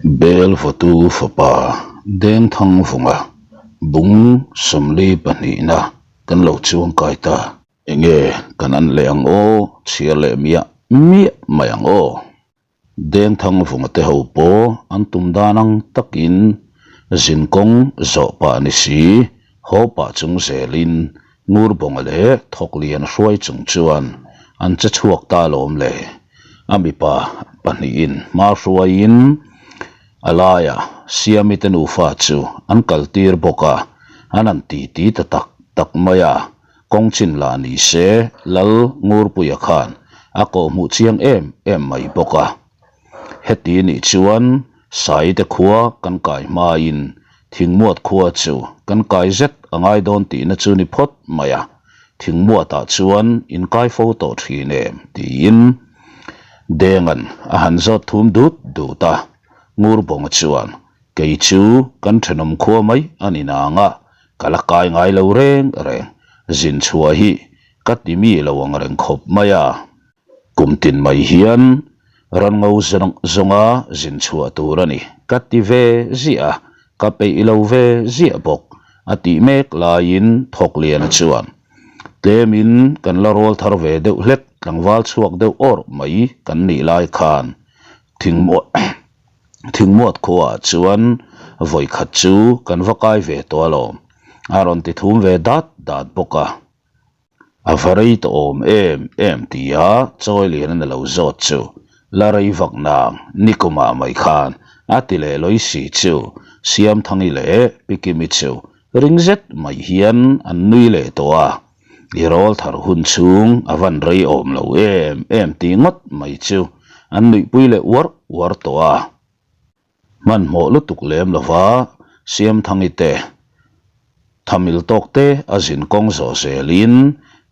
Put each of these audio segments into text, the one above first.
Bel vawtu fapa Dengthang vunga bung sawmli pahnihna kan lo chuangkai ta. Enge kan an leh ang aw, chhiar leh miah miah mai ang aw. Dengthang vunga te ho pawh an tum dan ang takin zin kawng zawh pah ni si, haw pah chung zelin Ngurbawnga leh Thawklian hruai chung chuan an che chhuak ta alawm le. A mipa pahnihin hma hruaiin a laiah Siami te nufa chu an kaltir bawk a, an han titi ta tak tak mai a. Kawng chin lah ni se Lal Ngurpuia khan a kawhhmuh chiang em em mai bawk a. Heti nih chuan Saite khua kan kai hmain Thingmuat khua chu kan kai zet a ngai dawn tihna chu ni phawt mai a, Thingmuatah chuan in kai fo tawh thin em? tiin Denga'n a han zawt thum dut dut a. Ngurbawnga chuan, Kei chu kan thenawm khua mai a ni nang a, Ka la kai ngai lo reng reng, zin chhuah hi ka ti mi lo ang reng khawp mai a. Kum tin mai hian ran ngo zawnga zin chhuah tur a ni ka ti ve ziah a, ka peih lo ve ziah bawk a tih mek laiin Thawkliana chuan tlemin kan la rawl thar ve deuh hlek tlangval chhuak deuh awrh mai kan nih lai khan thingmuah Thingmuat khuaah chuan vawi khat chu kan va kai ve tawh alawm, a rawn ti thum ve dat dat bawk a. A va rei tawh awm em em tia chawi lian a ni lo zawt chu la rei vak nang nikumah mai khan a ti leh lawi si chu Siamthangi leh Pikimi chu ring zet mai hian an nui leh tawh a. I rawl thar hun chhung a van rei awm lo em em ti ngawt mai chu an nuihpui leh uar uar tawh a. Hmanhmawh lutuk lem lova Siamthangi te thamil tawk te a zin kawng zawh zelin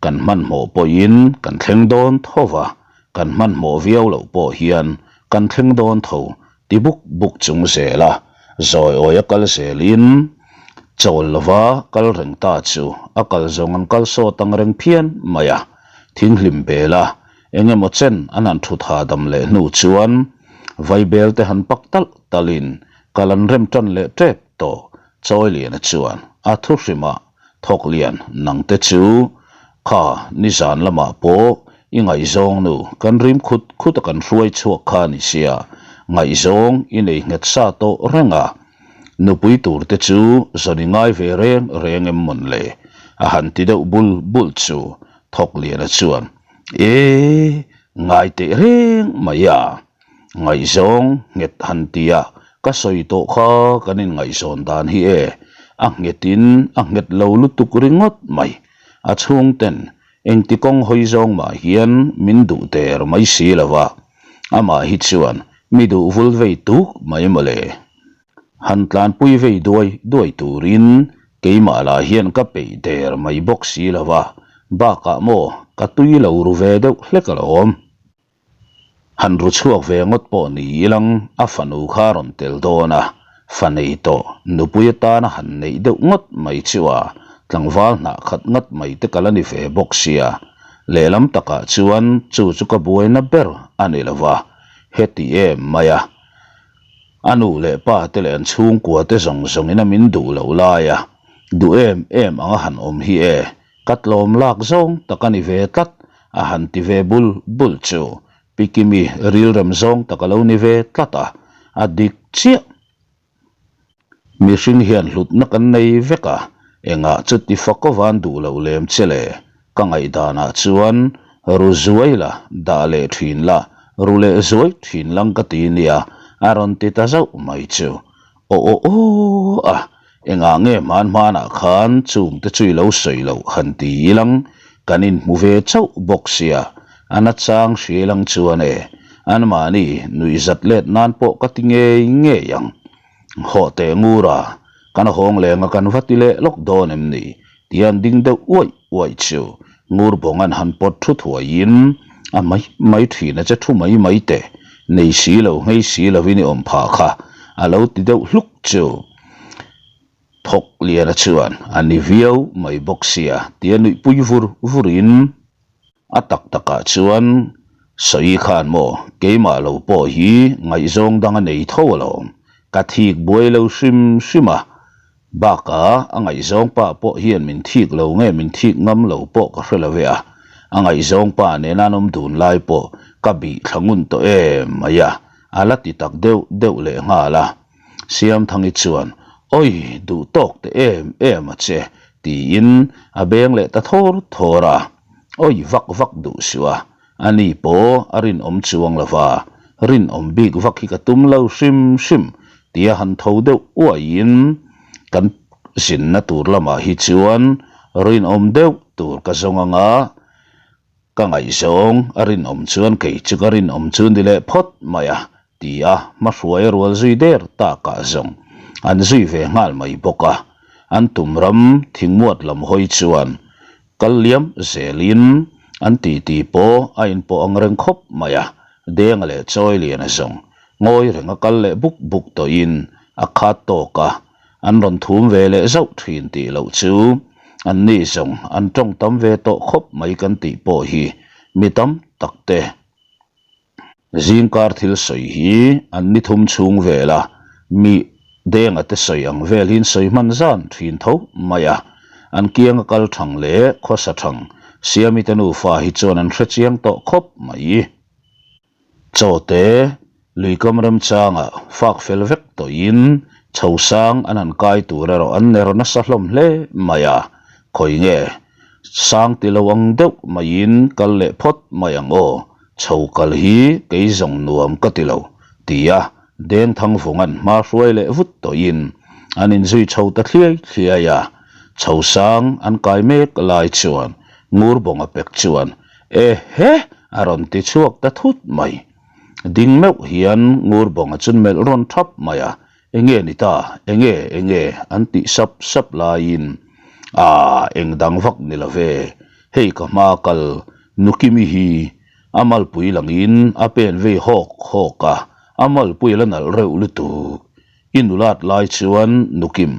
kan hmanhmawh pawhin kan thleng dawn tho va, kan hmanhmawh viau loh pawh hian kan thleng dawn tho Ti buk buk chung zel a, zawi awi a kal zelin chawl lova kal reng ta chu a kal zawng an kal sawt ang reng phian mai a. Thinghlim bel a, eng emaw chen an han thut hahdam leh hnu chuan vaibel te han pak talh talhin kal an rem tan leh tep tawh. Chawiliana chuan a thu hrimah Thawklian, nang te chu kha nizan lamah pawh i ngaihzawng nu kan rim khut khut a kan hruai chhuak kha ni sia, ngaihzawng i nei nghet sa tawh reng a, nupui tur te chu zawn i ngai ve reng reng em mawn le? a han ti deuh bul bul chu Thawkliana chuan, E, ngai teh reng mai a. Ngaihzawng nghet han tia ka sawi tawh kha kan inngaihzawn dan hi e, a nghetin a nghet lo lutuk ringawt mai. A chhungten engti kawng hawi zawng mah hian min duh der mai si lo va, amah hi chuan mi duh vul vei tuk mai mawle. Han tlanpui vei duai duai turin keimah lah hian ka peih der mai bawk si lo va, bakah maw ka tui lo ru ve deuh hlek alawm. Han ru chhuak ve ngawt pawh ni ilang a fanu kha a rawn tel dawn a, fa nei tawh nupui atana han neih deuh ngawt mai chu a tlangval hnah khat ngat mai te ka la ni ve bawk sia. Lehlam takah chuan chu chu ka buaina ber a ni lo va, heti em mai a. A nu leh pa te leh an chhungkua te zawng zawngin a min duh loh lai a, duh em em anga han awm hi e, Ka tlawm lak zawng tak a ni ve tlat, a han ti ve bul bul chu Pi Kimi rilrem zawng tak a lo ni ve tlat a, a dik chiah. Mihring hian hlutna kan nei vek a, engah chuti fak avan duh loh lem che le, ka ngaihdanah chuan ru zuai la, dah leh thin la, ru leh zuai thin lang ka ti nia, a rawn ti ta zauh mai chu. Aw aw aw a, engah nge hman hmanah khan chung te chu i lo sawi loh han ti ilang, kan inhmu ve chauh bawk sia, a nachang hria ilang chuan e, anmahni nuihzat let nan pawh ka ti ngei ngei ang. Hawh teh ngur a, kan hawng leng a kan va ti leh lawk dawn em ni? Tia an ding deuh uaih uaih chu ngur bawng an han pawt thu thuaiin a mai mai thin a che thu mai mai teh nei si lo nghei si lovin i awm phah kha a lo ti deuh hluk chu thawk liana chuan a ni viau mai bawk sia tia nuihpui vur vurin A tak takah chuan Sawi khan maw keimah lo pawh hi ngaihzawng dang a nei tho alawm. Ka thik buai lo hrim hrim a, bakah a ngaihzawng pa pawh hian min thik lo nge min thik ngam lo pawh ka hre lo ve a, a ngaihzawng pa nena an awm dun lai pawh ka bih thla ngun tawh em mai a, a la ti tak deuh deuh leh nghal a. Siamthangi chuan, Awi, duh tawk teh em em a che, tiin a beng leh ta thawr thawr a. Awi vak vak duh suh a, a ni pawh a rinawm chuang lo va, rinawm bik vak hi ka tum lo hrim hrim tia han tho deuh uaiin kan zinna tur lamah hi chuan rinawm deuh tur ka zawng ang a, Ka ngaihzawng a rinawm chuan kei chu ka rinawm chu ni leh phawt mai a, ti a hmahruai a rual zui der takah zawng an zui ve nghal mai bawk a. An tum ram thingmuat lam hawi chuan kal liam zelin an titi pawh a inpawh ang reng khawp mai a, Denga leh Chawiliana zawng ngawi reng a kal leh buk buk tawhin a khat tawk a. An rawn thum ve leh zauh thin tih loh chu an ni zawng an tawng tam ve tawh khawp mai kan tih pawh hi mi tam tak te zingkar thil sawi hi an ni thum chhung vela mi denga te sawi ang vel hi an sawi hman zan thin tho mai a, an kianga kal thang leh khawsa thang Siami te nufa hi chuan an hrechiang tawh khawp mai. Chaw te luikam remchangah fak fel vek tawhin chho sang an han kai tur erawh an ner nasa hlawm hle mai a, khawi nge sang ti lo ang deuh maiin kal leh phawt mai ang aw, chho kal hi kei zawng nuam ka ti lo tia Dengthangvunga'n hma hruai leh vut tawhin an inzui chho ta thliai thliai a, chho sang an kai mek lai chuan Ngurbawnga pek chuan Ehe! a rawn ti chhuak ta thut mai. Ding meuh hian Ngurbawnga chu melh rawn thap mai a, Enge ni ta? Enge? Enge? an tih sap sap laiin, Aah, eng dang vak ni lo ve. Hei ka hma kal Nukimi hi a malpui langin a pen vei hawk hawk a, a malpui a la nalh reuh lutuk. I nulat lai chuan Nukim,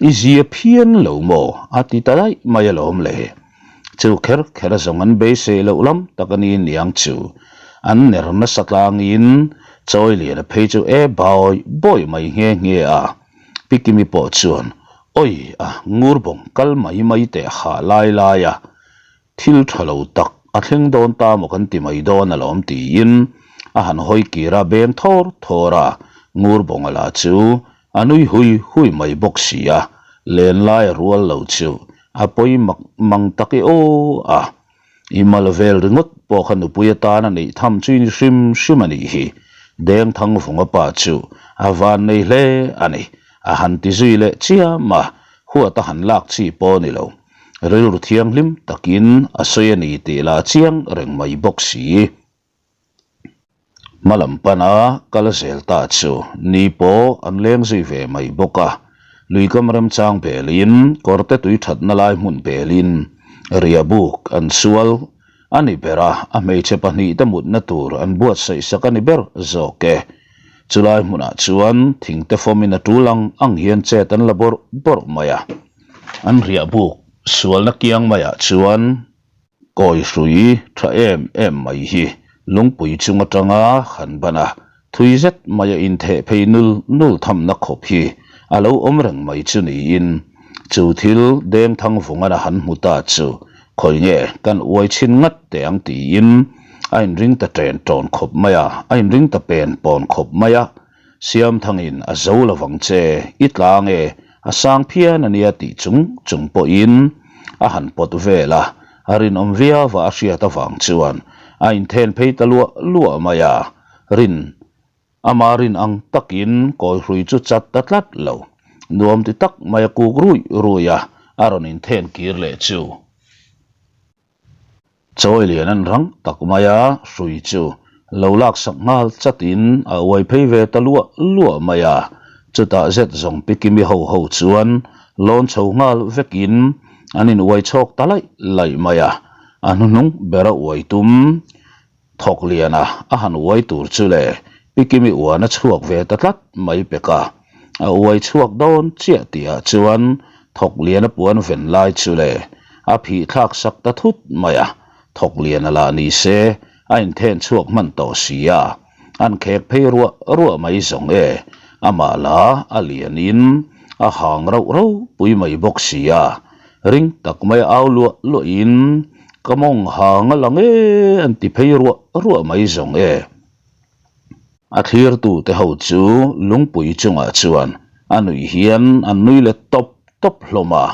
i zia phian lo maw? a ti ta daih mai alawm le. Chu kher kher zawng an beisei loh lam tak a ni niang chu. An ner nasa tlangin Chawiliana phei chu e bawi bawi mai nghe nghe a. Pi Kimi pawh chuan, Awi a, Ngurbawng kal mai mai teh hah lai lai a. Thil tha lo tak a thleng dawn ta maw kan ti mai dawn alawm tiin a han hawi kir a beng thawr thawr a, Ngurbawnga lah chu a nui hui hui mai bawk si a, len lai a rual lo chu a pawi mak mang tak e aw a. I mal vel ringawt pawh kha nupui atan a neih tham chu i ni hrim hrim a nih hi, Dengthangvunga pa chu a van nei hle a ni, a han ti zui leh chiam a, huat a han lak chi pawh a ni lo. Rilru thianghlim takin a sawi a ni tih lah chiang reng mai bawk si. Hma lam pana kal zel ta chu ni pawh an leng zui ve mai bawk a, luikam remchang belin kawrte tui thatna lai hmun belin riahbuk an sual a ni ber a, a hmeichhe pahnihte mutna tur an buatsaih sak a ni ber zawk e. Chulai hmunah chuan thingte fawmin a tul ang ang hian chet an la bawrh bawrh mai a. An riah buk sualna kiang maiah chuan kawi hrui tha em em mai hi lungpui chung atanga han ban a, thui zet maia intheh phei nul nul thamna khawp hi a lo awm reng mai chu niin chu thil dengthang vungan a han hmu ta chu khawi nge kan uai chhin ngat teh ang tiin a inring ta ṭen ṭawn khawp mai a, a inring ta pen pawn khawp mai a. Siamthangin a zo lo vang che, i tla nge, a sang phian a nia tih chung chung pawhin a han pawt vel a, a rinawm viau a a hriat avang chuan a inthen phei ta luah luah mai a, rin ama rin ang takin kawihrui chu chat ta tlat lo, nuam ti tak mai a kuk ruih ruih a, a rawn inthen kir leh chu. Chawi lian an rang tak mai a, hrui chu lo laksak nghal chatin a uai phei ve ta luah luah mai a. Chutah zet zawng Pikimi ho ho chuan lawn chho nghal vekin an in uai chhawk ta laih laih mai a, a hnuhnung ber a uai tum. Thawk liana a han uai tur chu le Pikimi uan a chhuak ve ta tlat mai pek a, a uai chhuak dawn chiah tihah chuan thawk liana puan ven lai chu le a phih thlak sak ta thut mai a, thawk liana lah ni se a inthen chhuak hman tawh si a, an khek phei ruah ruah mai zawng e. Amah la a lianin a hang rauh rauh pui mai bawk si a, ring tak mai au luah luahin ka mawng hang a lang e an ti phei ruah ruah mai zawng e. A thlirtute ho chu lungpui chungah chuan a nuih hian an nui let tawp tawp hlawm a,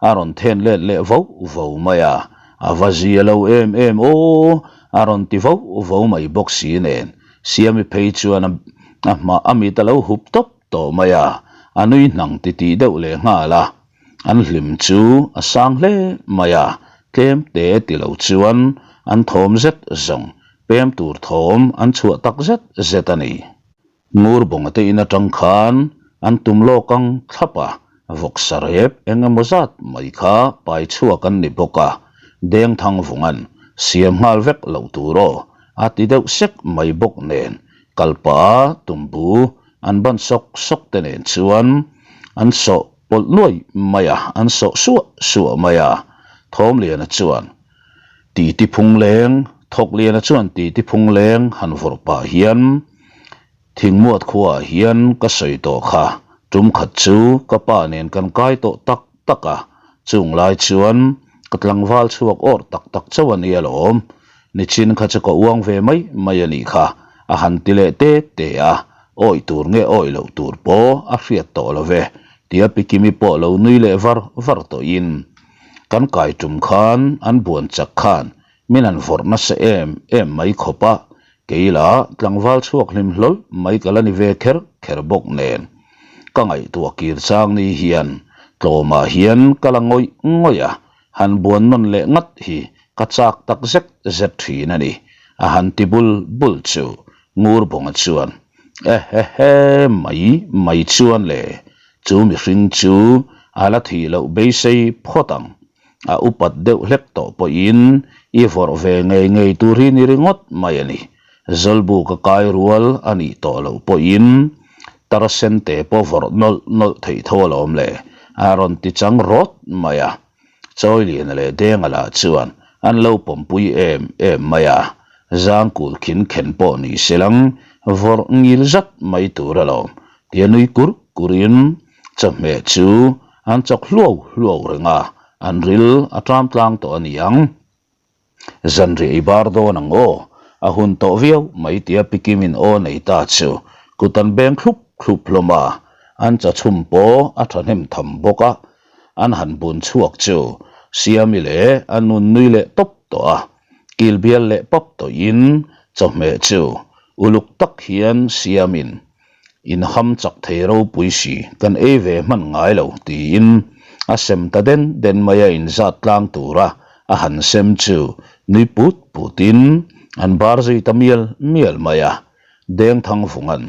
a rawn then let leh vo vo mai a, a va zia lo em em aw, a rawn ti vo vo mai bawk si nen, Siami phei chuan a hma a mit a lo hup tawp tawh mai a, a nui hnang titih deuh leh nghal a, an hlim chu a sang hle mai a, tlem te ti lo chuan an thawm zet zawng pem tur thawm an chhuah tak zet zet a ni. Ngurbawnga te in atang khan an tum lawk ang thlap a, vawksa rep eng emaw zat mai kha pai chhuak an ni bawk a, Dengthangvunga'n siam nghal vek loh tur aw a ti deuh sek mai bawk nen kalpa tumbu an ban sawk sawk te nen chuan an sawh pawlh nuai mai a, an sawh suah suah mai a, Thawmliana chuan Titi phungleng, Thawkliana chuan titi phungleng han vawrh pah hian Thingmuat khuaah hian ka sawi tawh kha, tum khat chu ka pa nen kan kai tawh tak tak a, chung lai chuan ka tlangval chhuak awrh tak tak chauh a nia lawm. Nichin kha chu ka uang ve mai mai a nih kha, a han ti leh te te a, awih tur nge awih loh tur pawh a hriat tawh lo ve, tia Pi Kimi pawh lo nui leh var var tawhin. Kan kai tum khan an buan chak khan min han vawrh nasa em em mai khawp a, kei lah tlangval chhuak hlim hlawl mai ka la ni ve kher kher bawk nen. Ka ngaihtuah kir chang ni hian tlawmah hian ka la ngawih ngawih a, han buan nawn leh ngat hi ka chak tak zet zet thin a ni, a han ti bul bul chu Ngurbawnga chuan, Ehehe, mai mai chuan le, chu mihring chu a la thih loh beisei phawt ang. A upat deuh hlek tawh pawhin i vawrh ve ngei ngei tur hi ni ringawt mai a ni. Zawlbu ka kai rual a nih tawh loh pawhin Tarsente pawh vawrh nawlh nawlh theih tho alawm le, a rawn ti chang rawt mai a. Chawiliana leh Denga lah chuan an lo pawmpui em em mai a, Zangkul khin khen pawh ni se lang vawrh ngil zat mai tur alawm tia nui kur kurin chawhmeh chu an chawk hluau hluau reng a, an ril a ṭam tlang tawh a ni ang. Zanriah i bar dawn ang aw, a hun tawh viau mai tia Pi Kimin aw nei ta chu kut an beng thlup thlup hlawm a, an chachhum pawh a thahnem tham bawk a, an han bun chhuak chu Siami leh a nun nui leh tawp tawh a, kil bial leh pap tawhin chawhmeh chu uluk tak hian Siamin Inham chak thei ropui si, kan ei ve hman ngai lo, tiin a sem ta den den mai a inzat tlang tura a han sem chu nui put putin an bar zui ta mial mial mai a. Dengthangvunga'n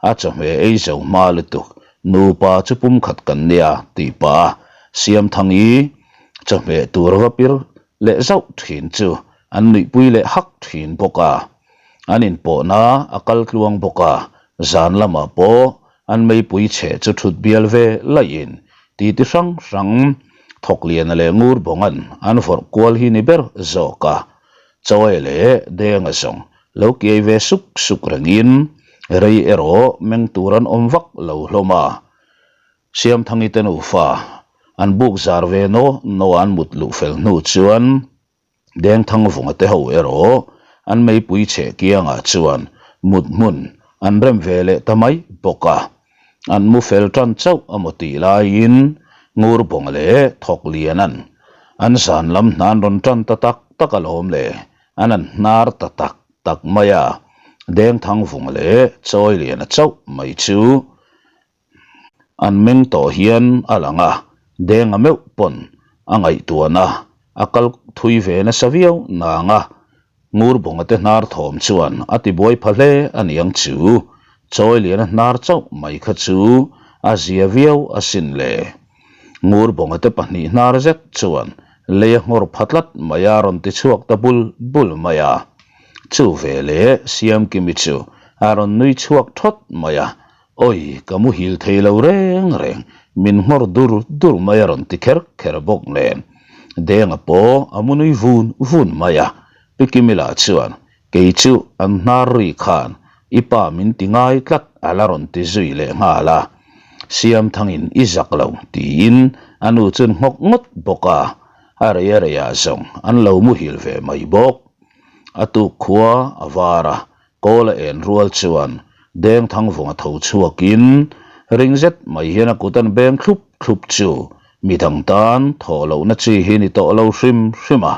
a chawhmeh ei zo hma lutuk, nupa chu pumkhat kan nia tih pah a Siamthangi chawhmeh tur va pir leh zauh thin chu an nuihpui leh hak thin bawk a. An inpawhna a kal tluang bawk a, zan lamah pawh an meipui chhe chu thut bial ve laihin titi hrang hrang Thawkliana leh Ngurbawnga'n an vawrh kual hi ni ber zawk a. Chawi leh Denga zawng lo kiai ve suk suk rengin rei erawh meng tur an awm vak lo hlawm a. Siamthangi te nufa an buk zar ve naw naw a an mut luh fel hnu chuan Dengthangvunga te ho erawh an meipui chheh kiangah chuan mut hmun an rem ve leh ta mai bawk a. An mu fel tan chauh a maw tih laiin Ngurbawnga leh Thawkliana'n an zan lam hna an rawn tan ta tak tak alawm le, an an hnar ta tak tak mai a. Dengthangvunga leh Chawiliana chauh mai chu An meng tawh hian a lang a, Denga meuh pawn a ngaihtuahna a kal thui ve nasa viau nang a, Ngurbawnga te hnar thawm chuan a tibuai pha hle a niang chu, Chawiliana hnar chauh mai kha chu a zia viau asin le. Ngurbawnga te pahnih hnar zet chuan lei a nghawr pha tlat mai a rawn ti chhuak ta bul bul mai a. Chu veleh Siamkimi chu a rawn nui chhuak thawt mai a, Awi, ka muhil thei lo reng reng, min nghawr dur dur mai a rawn ti kher kher bawk nen. Denga pawh a mu nui vun vun mai a, Pi Kimila chuan, Kei chu an hnar ri khan i pa min ti ngai tlat. a la rawn ti zui leh nghal a. Siamthangin i zak lo tiin a nu chuan nghawk ngawt bawk a, a rei a reiah zawng an lo muhil ve mai bawk. A tuk khua a var a, Kawl a en rual chuan Dengthangvunga tho chhuakin ring zet mai hian a kut an beng thlup thlup chu midang tan thawh lohna chi hi ni tawh lo hrim hrim a,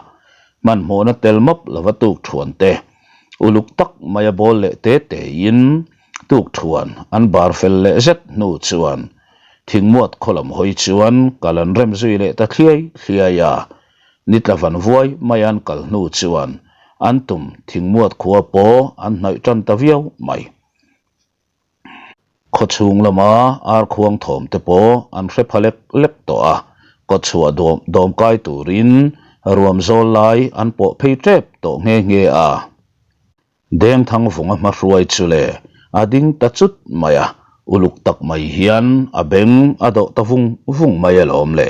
hmanhmawhna tel mawp lova tuk thuan te uluk tak maia bawl leh te tein tuk thuan an bar fel leh zet hnu chuan thingmuat khaw lam hawi chuan kal an rem zui leh ta thliai thliai a. Ni tla van vuai mai an kal hnu chuan an tum thingmuat khua pawh an hnaih tan ta viau mai. Khaw chhung lama ar khuang thawm te pawh an hre pha lek lek tawh a, kawtchhuah dawm kai turin ruam zawl lai an pawh phei tep tawh nghe nghe a. Dengthangvunga hmahruai chu le a ding ta chut mai a, uluk tak mai hian a beng a dawh ta vung vung mai alawm le.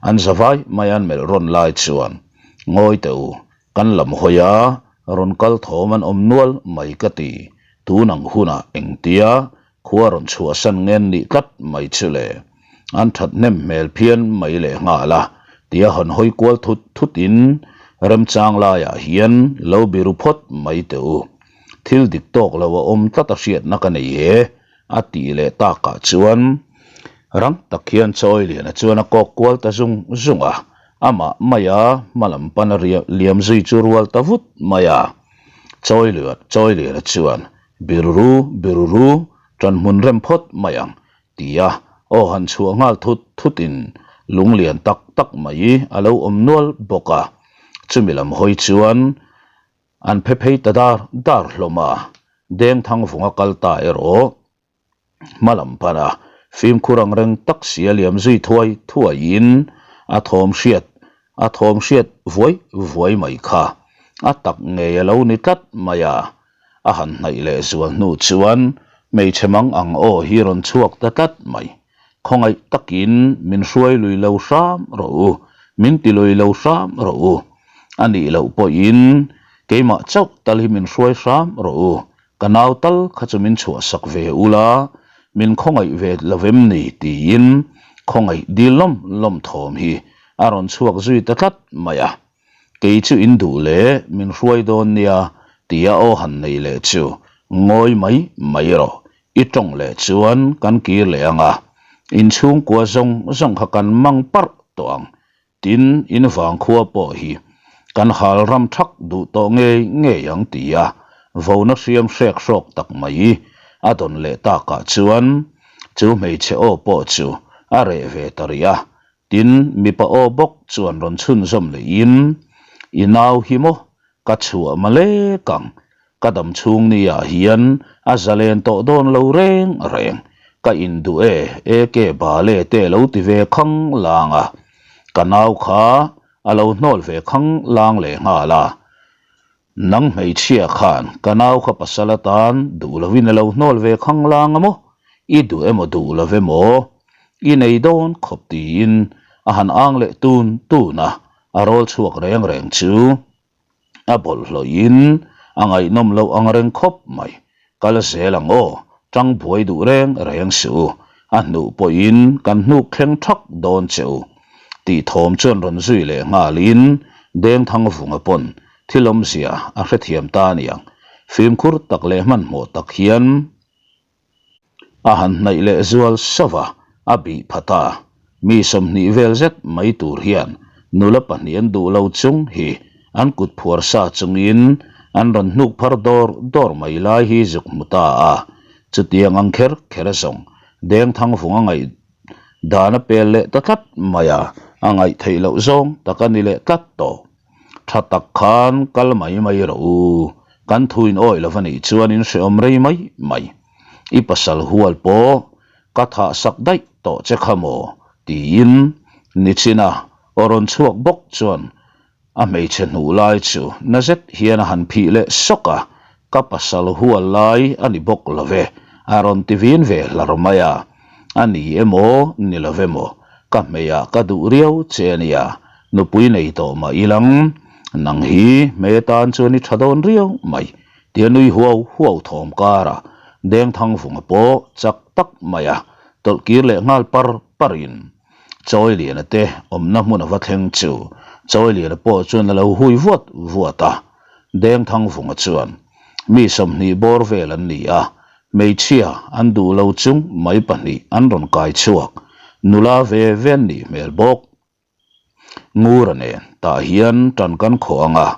An zavai mai an melh rawn lai chuan, Ngawi teh u, kan lam hawi a, rawn kal thawm an awm nual mai ka ti, tun ang hunah engtia Khua rawn chhuahsan ngen nih tlat mai chu le. An that hnem hmel phian mai leh nghal a, tia hawn hawi kual thut thut in remchang laiah hian lo biru phawt mai teh u. Thil dik tawk lo a awm tlat a hriatna ka nei e, a tih leh takah chuan rang tak hian Chawiliana chuan a kawk kual ta zung zung a, amah maia hmalam pana liam zui chu rual ta vut mai a. Chawiliana chuan Biruru, biruru, ṭan hmun rem phawt mai ang, tia aw han chhuah nghal thut thutin lung lian tak tak mai a lo awm nual bawk a. Chumi lam hawi chuan an phe phei ta dar dar hlawm a, Dengthangvunga kal ta erawh Hma lam pana fimkhur ang reng tak si a liam zui thuai thuaiin a thawm hriat a thawm hriat vuai vuai mai kha a tak ngei a lo ni tlat mai a. A han hnaih leh zual hnu chuan hmeichhe mang ang aw hi rawn chhuak ta tlat mai. Khawngaih takin min hruai lui lo hram rawh u, min ti lui lo hram rawh u. A nih loh pawhin keimah chauh tal hi min hruai hram rawh u, Ka nau tal kha chu min chhuahsak ve ula, min khawngaih ve lo em ni? tiin khawngaih dil lawm lawm thawm hi a rawn chhuak zui ta tlat mai a. Kei chu in duh leh min hruai dawn nia tia aw han nei leh chu ngawi mai mai rawh, i tawng leh chuan kan kir leh ang a, inchhungkua zawng zawng kha kan mang parh tawh ang Tin, in vangkhua pawh hi kan hal ram thak duh tawh ngei ngei ang ti a, vona hriam hrek hrawk tak mai a dawn leh takah chuan chu hmeichhe aw pawh chu a reh ve ta rih a. Tin, mipa aw bawk chuan rawn chhunzawm lehin, I nau hi maw ka chhuah malek ang, Ka dam chhung ni ah hian a zalen tawh dawn lo reng reng. Ka induh e, AK bale te lo ti ve khang lang a. Ka nau kha a lo hnawl ve khang lang leh nghal a. Nang hmeichhia khan ka nau kha pasal atan duh lovin a lo hnawl ve khang lang a maw? I duh emaw duh lo emaw i nei dawn khawp tiin a han ang leh tun tun a, a rawl chhuak reng reng chu. A bawlhhlawhin a ngaihnawm loh ang reng khawp mai. Kal zel ang aw, tang buai duh reng reng suh u, a hnuh pawhin kan hnuk thleng thak dawn che u. Tih thawm chuan rawn zui leh nghalin Dengthangvunga pawn thil awmzia a hrethiam ta aniang. Fimkhur tak leh hmanhmawh tak hian. A han hnaih leh zual sauh a, a bih phat a. Mi 20 vel zet mai tur hian nula pahnih an duh lo chung hi an kut phuar sa chungin an rawn hnuk phar dawr dawr mai lai hi zuk hmu ta a. Chutiang ang kher kher zawng Dengthangvunga ngaih dan a pel leh ta tlat mai a, a ngaih theih loh zawng tak a ni leh tlat tawh. Tha tak khan kal mai mai rawh u, kan thu in awih lo va nih chuan in hreawm rei mai mai. I pasal hual pawh ka thah sak daih tawh che kha maw? tiin Nichina aw rawn chhuak bawk chuan a hmeichhe hnuh lai chu na zet hian a han phih leh sawk a, Ka pasal hual lai a ni bawk lo ve, a rawn ti vin ve hlar mai a. A ni emaw, ni lo emaw, ka hmeiah ka duh riau che a nia, nupui nei tawh mah ilang, nang hi hmei atan chuan i tha dawn riau mai, tia nui huau huau thawm karah Dengthangvunga pawh chak tak mai a tawlh kir leh nghal par parin Chawiliana te awmna hmun a va thleng chu Chawiliana pawh chuan a lo hui vuat vuat a. Dengthangvunga chuan mi 20 bawr vel an ni a, hmeichhia an duh lo chung mai pahnih an rawn kai chhuak, nula ve ve an nih hmel bawk. Ngura nen tah hian tan kan khawh ang a,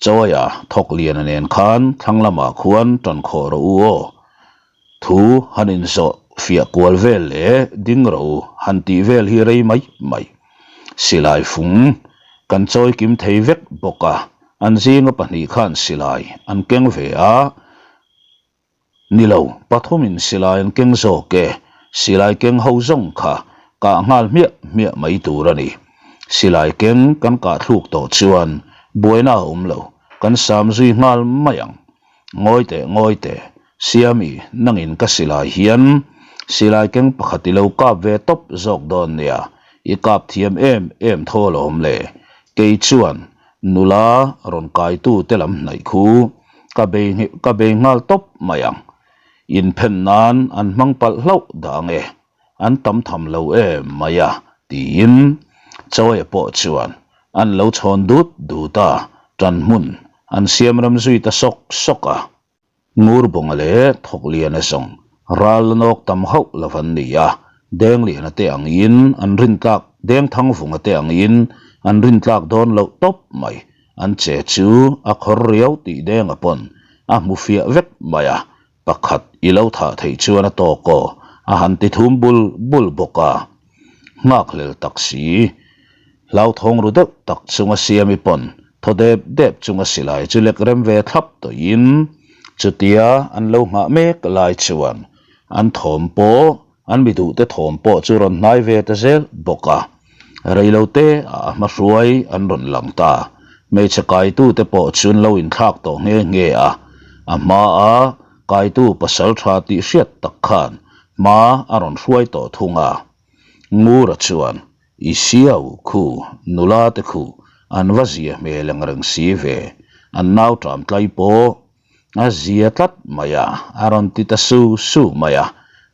Chawia Thawkliana nen khan thlang lamah khuan tan khawh rawh u aw. Thu han inzawh fiah kual vel leh ding rawh u han tih vel hi rei mai mai. Silai fung kan chawi kim thei vek bawk a, an zinga pahnih khan silai an keng ve a, Ni lo, pathumin silai an keng zawk e, silai keng ho zawng kha kah nghal hmiah hmiah mai tur a ni. Silai keng kan kah thluk tawh chuan buaina a awm lo, kan sam zui nghal mai ang. Ngawi teh, ngawi teh, Siami, nangin ka silai hian silai keng pakhat i lo kap ve tawp zawk dawn nia, i kap thiam em em tho alawm le. Kei chuan Nula rawn kaitu te lam hnaih khu ka bei ka bei nghal tawp mai ang. Inphen nan an hmang palh hlauh dah ang e, an tam tham lo em mai a, tiin Chawia pawh chuan an lo chhawn dut dut a, ṭan hmun an siam ram zui ta sawk sawk a. Ngurbawnga leh Thawkliana zawng ral la nawk tam hauh lo an ni a, Dengliana te angin an rintlak Dengthangvunga te angin an rintlak dawn loh tawp mai. An che chu a khawr riau tih Denga pawn a hmu fiah vek mai a, pakhat i lo thah theih chuan a tawk aw a han ti thum bul bul bawk a. Nghakhlel tak si, hlauthawng ru deuh tak chunga Siami pawn thaw dep dep chunga silai chu lek rem ve thlap tawhin chutia an lo nghah mek lai chuan an thawm pawh an mi duhte thawm pawh chu rawn hnai ve ta zel bawk a. Reilote ah a hmahruai an rawn lang ta. Hmeichhe kaitute pawh chu an lo inthlak tawh nghe nghe a, a hmaa kaitu pasal tha tih hriat tak khan hma a rawn hruai tawh thung a. Ngura chuan, I siau khu, nula te khu, an va zia hmel ang reng si ve, an nau ṭam tlai pawh a zia tlat mai a, a rawn ti ta su su mai a.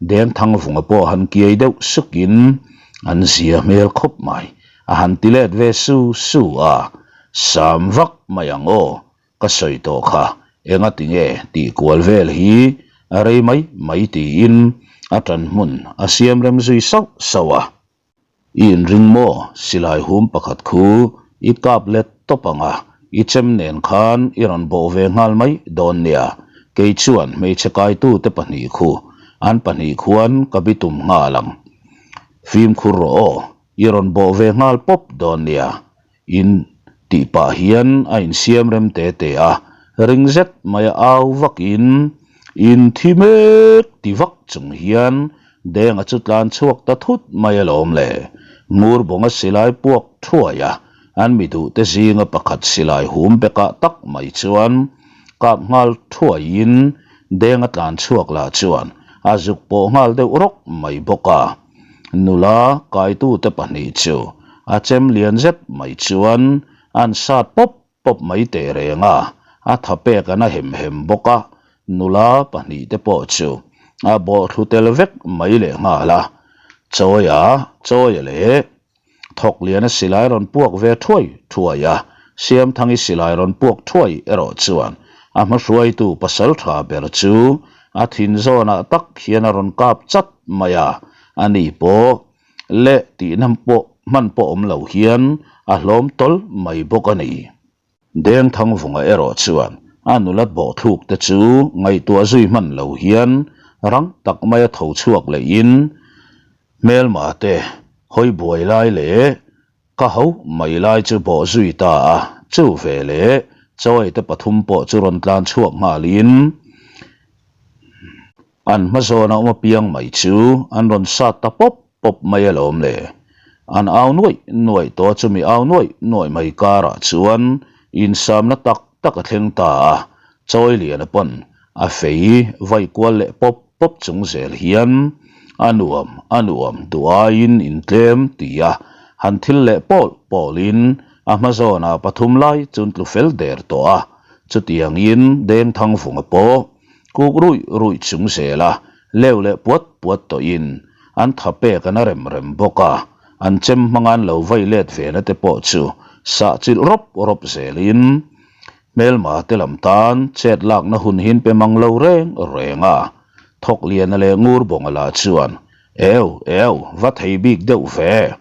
Dengthangvunga pawh han kiai deuh sukin, An zia hmel khawp mai, a han ti let ve su su a, Sam vak mai ang aw, Ka sawi tawh kha, enga tinge tih kual vel hi a rei mai mai tiin a ṭan hmun a siam rem zui sauh sauh a. I inring maw? Silai hum pakhat khu i kap let tawp ang a, i chem nen khan i rawn bawh ve nghal mai dawn nia. Kei chuan hmeichhe kaitute pahnih khu an pahnih khuan ka bitum nghal ang. Fimkhur rawh aw, i rawn bawh ve nghal pawp dawn nia. In tih pah hian a insiam rem te te a, ring zet mai a au vakin, In thi mek ti vak chung hian Denga chu tlan chhuak ta thut mai alawm le. Ngurbawnga silai puak thuai a, an mi duhte zinga pakhat silai hum bekah tak mai chuan kap nghal thuaiin Denga tlan chhuak lah chuan a zuk pawh nghal deuh rawk mai bawk a. Nula kaitute pahnih chu a chem lian zet mai chuan an sat pawp pawp mai teh reng a, a tha pek an a hem hem bawk a, nula pahnihte pawh chu a bawhthlu tel vek mai leh nghal a, Chawia, Chawia leh Thawkliana silai rawn puak ve thuai thuai a, Siamthangi silai rawn puak thuai erawh chuan a hmahruaitu pasal tha ber chu a thin zawnah tak hian a rawn kap chat mai a, ani pawh leh tihna pawh hman pawh awm lo hian a hlawm tawl mai bawk a ni. Dengthangvunga erawh chuan a nulat bawhthluk te chu ngaihtuah zui hman lo hian rang tak maia tho chhuak lehin hmelma te hawi buai lai leh ka ho mai lai chu bawh zui ta a, chu ve leh chawi te pathum pawh chu rawn tlan chhuak nghalin An hma zawn a awm apiang mai chu an rawn sat ta pawp pawp mai alawm le. An au nuaih nuaih tawh a chumi au nuaih nuaih mai karah chuan insamna tak tak a thleng ta a, Chawiliana pawn a fei vai kual leh pawp pawp chung zel hian a nuam a nuam duh aiin intlem ti a han thil leh pawl pawlin a hma zawnah pathum lai chu an tlu fel der tawh a, chutiangin Dengthangvunga pawh. Kuk ruih ruih chung zela leu leh puat puat tawhin an tha pek an a rem rem bawk a, an chem hmanga an lo vai let ve na te pawh chu sah chilh rawp rawp zelin hmelma te lam tan chet lakna hun hin pe mang lo reng reng a. Thawkliana leh Ngurbawnga lah chuan, Eu, eu, va thei bik deuh ve,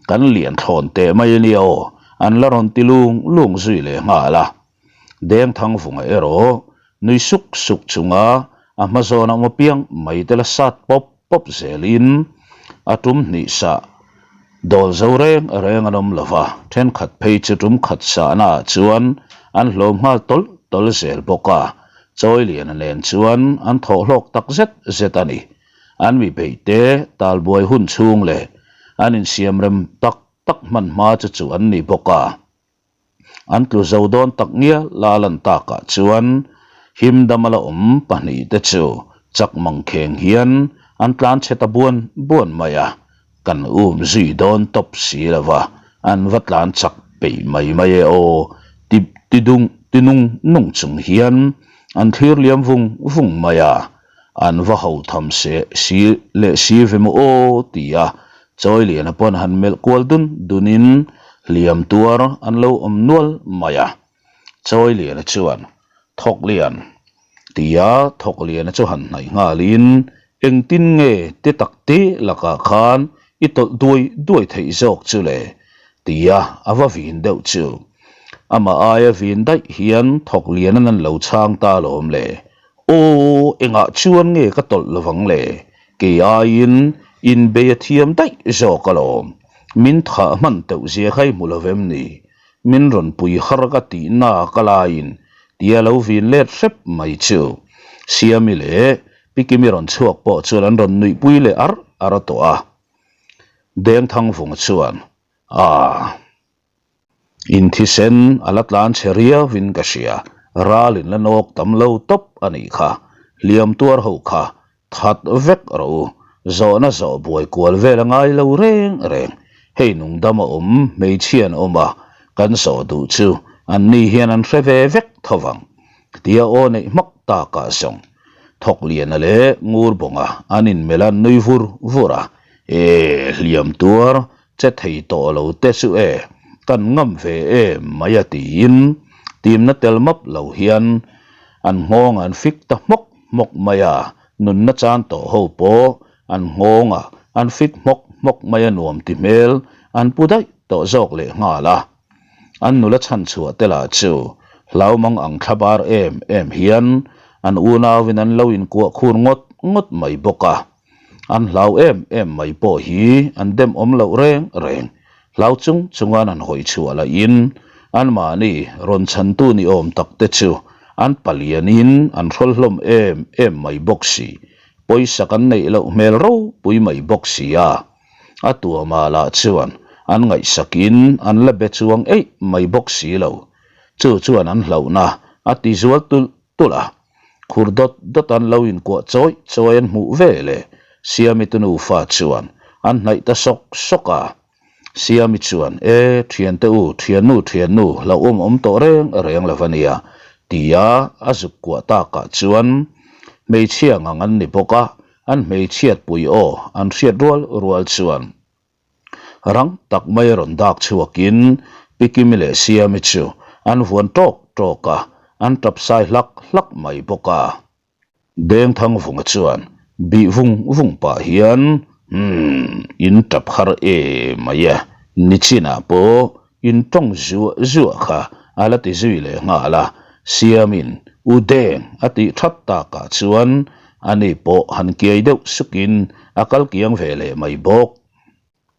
kan lian thlawn teh mai a nia aw, an la rawn ti lung lung zui leh nghal a. Dengthangvunga erawh nui suk suk chunga a hma zawn a awm apiang mai te la sat pawp pawp zelin a tum hnih sah dawl zo reng reng an awm lo va, thenkhat phei chu tum khat sahna ah chuan an hlawm nghal tawlh tawlh zel bawk a, Chawiliana nen chuan an thawh hlawk tak zet zet a ni. An mi beihte talbuai hun chhung leh an insiamrem tak tak hman hma chu chu an ni bawk a. An tlu zo dawn tak ngial la lan takah chuan him dama la awm pahnihte chu chak mangkheng hian an tlan chhe ta buan buan mai a, kan um zui dawn tawp si lo va, an va tlan chak peih mai mai e aw ti ti dung ti nung nung chung hian an thlir liam vung vung mai a. An va ho tham se si leh si ve maw aw ti a, Chawiliana pawn han melh kual dun dunin hliam tuar an lo awm nual mai a. Chawiliana chuan, Thawklian tia Thawkliana chu han hnaih nghalin, Engtin nge ti tak te lakah khan i tawlh duai duai theih zawk chu le? tia a va vin deuh chu. Amah aia vin daih hian Thawkliana'n an lo chhang ta alawm le. Aw, engah chuan nge ka tawlh lovang le? Kei aiin inbei a thiam daih zawk alawm. Min thah hman teuh zia kha i hmu lo vem ni? Min rawn pui har ka tih na ka laiin tia lo vin let hrep mai chu. Siami leh Pikimi rawn chhuak pawh chuan an rawn nuihpui leh ar ar a tawh a. Dengthangvunga chuan, Aaa. In thisen a la tlan chhe riauin ka hria, ral in la nawk tam lo tawp a nih kha, hliam tuar ho kha that vek rawh u, zawhna zawh buai kual vel a ngai lo reng reng, hei nungdam a awm hmeichhia an awm a, kan zawh duh chu an ni hian an hre ve vek tho vang, tia aw neih hmak takah zawng Thawkliana leh Ngurbawnga an inmelh a nui vur vur a, e hliam tuar Che thei tawh lo te chu e, kan ngam ve em mai a tiin timna tel map lo hian an nghawng an fik ta hmawk hmawk mai a, nunna chan tawh ho pawh an nghawngah an fik hmawk hmawk mai a nuam ti hmel an pu daih tawh zawk leh nghal a. An nula chhanchhuah te lah chu hlau mang ang thlabar em em hian an unauin an lo inkuah khur ngawt ngawt mai bawk a. An hlau em em mai pawh hi an dem awm loh reng reng. Hlau chung chungan an hawi chhuah lahin anmahni rawn chhantu ni awm tak te chu an palianin an hrawl hlawm em em mai bawk si. Pawisa kan neih loh hmel ropui mai bawk si a. A tuamah lah chuan an ngaihsakin an la be chuang eih mai bawk si lo. Chu chuan an hlauhna a ti zual tulh tulh a. Khur dawt dawt an lo inkuah chawi chawi an hmuh ve leh Siami te nufa chuan an hnaih ta sawk sawk a. Siami chuan, E, thiante u, thiannu, thiannu, hlauhawm awm tawh reng reng lo va nia, tia a zuk kuah takah chuan hmeichhia ngang an ni bawk a, an hmeichhiatpui aw an hriat rual rual chuan Rang tak mai a rawn dak chhuakin Pi Kimi leh Siami chu an vuan tawk tawk a, an tap sai hlak hlak mai bawk a. Dengthangvunga chuan bih vung vung pah hian, Umm, in tap har e mai e, nichinah pawh in tawng zuah zuah kha a la ti zui leh nghal a, Siamin U Deng a tih that takah chuan ani pawh han kiai deuh sukin a kal kiang ve leh mai bawk.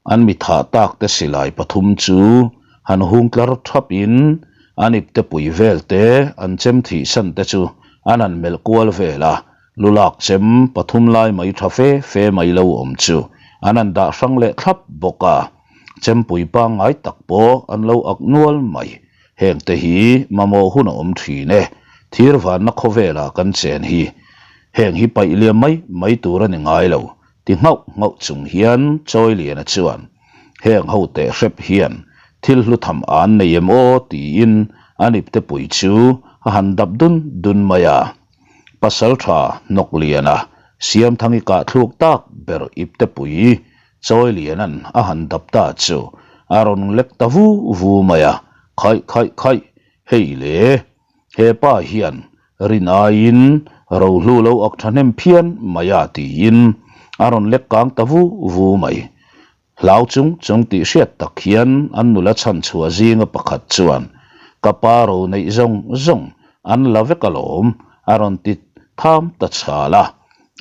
An mi thah tak te silai pathum chu han hung tlar thapin an ipte pui vel te an chem thih san te chu an han melh kual vel a, lu lak chem pathum lai mai tha fe fe mai lo awm chu an han dah hrang leh thlap bawk a. Chempui pangngai tak pawh an lo ak nual mai. Heng te hi mamawh hun a awm thin e. Thir vanna khawvelah kan chen hi. Heng hi paih liam mai mai tur a ni ngai lo. Ti nghauh nghauh chung hian Chawiliana chuan heng ho teh hrep hian thil hlu tham an nei em aw tiin an iptepui chu a han dap dun dun mai a. Pasalṭha Hnawkliana Siamthangi kahthluk tak ber iptepui Chawiliana'n a han dap ta chu a rawn lek ta vu vu mai a, Khaih khaih khaih, hei le, he pa hian rin aiin rohlu lo ak thahnem phian mai a tiin a rawn lek kang ta vu vu mai. Hlau chung chung tih hriat tak hian an nula chhan chhuah zinga pakhat chuan, Ka pa ro neih zawng zawng an la vek alawm, a rawn ti tham ta chhal a.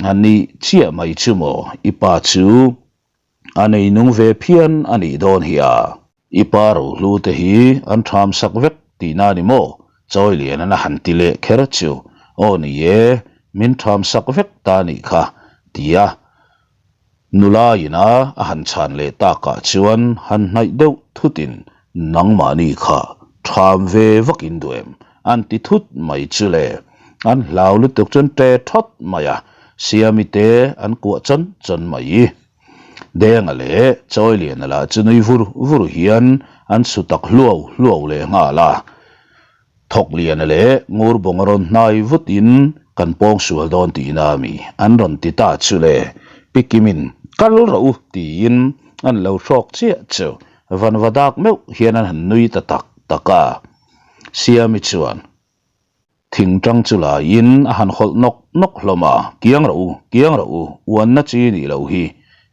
A nih chiah mai chu maw, i pa chu a nei nung ve phian a nih dawn hi a. I pa rohlu te hi an tham sak vek tihna a ni maw? Chawilianan a han ti leh kher chu, Aw ni e, min tham sak vek ta a nih kha, ti a. Nula ina a han chhan leh takah chuan han hnaih deuh thutin nangmahni kha ṭham ve vak in duh em? an ti thut mai chu le. An hlau lutuk chuan ṭe ṭhawt mai a, Siami te an kuah chawn chawn mai. Denga leh Chawiliana lah chu nui vur vur hian an su tak hluau hluau leh nghal a. Thawkliana leh Ngurbawng a rawn hnai vutin kan pawng sual dawn tihna a mi an rawn ti ta chu le, Pi Kimin kal rawh u tiin an lo hrawk chiah chu vanva dak meuh hian an han nui ta tak tak a. Siami chuan thingtang chu laiin a han hawlh nawk nawk hlawm a, Kiang rawh u, kiang rawh u, uanna chi nih loh hi,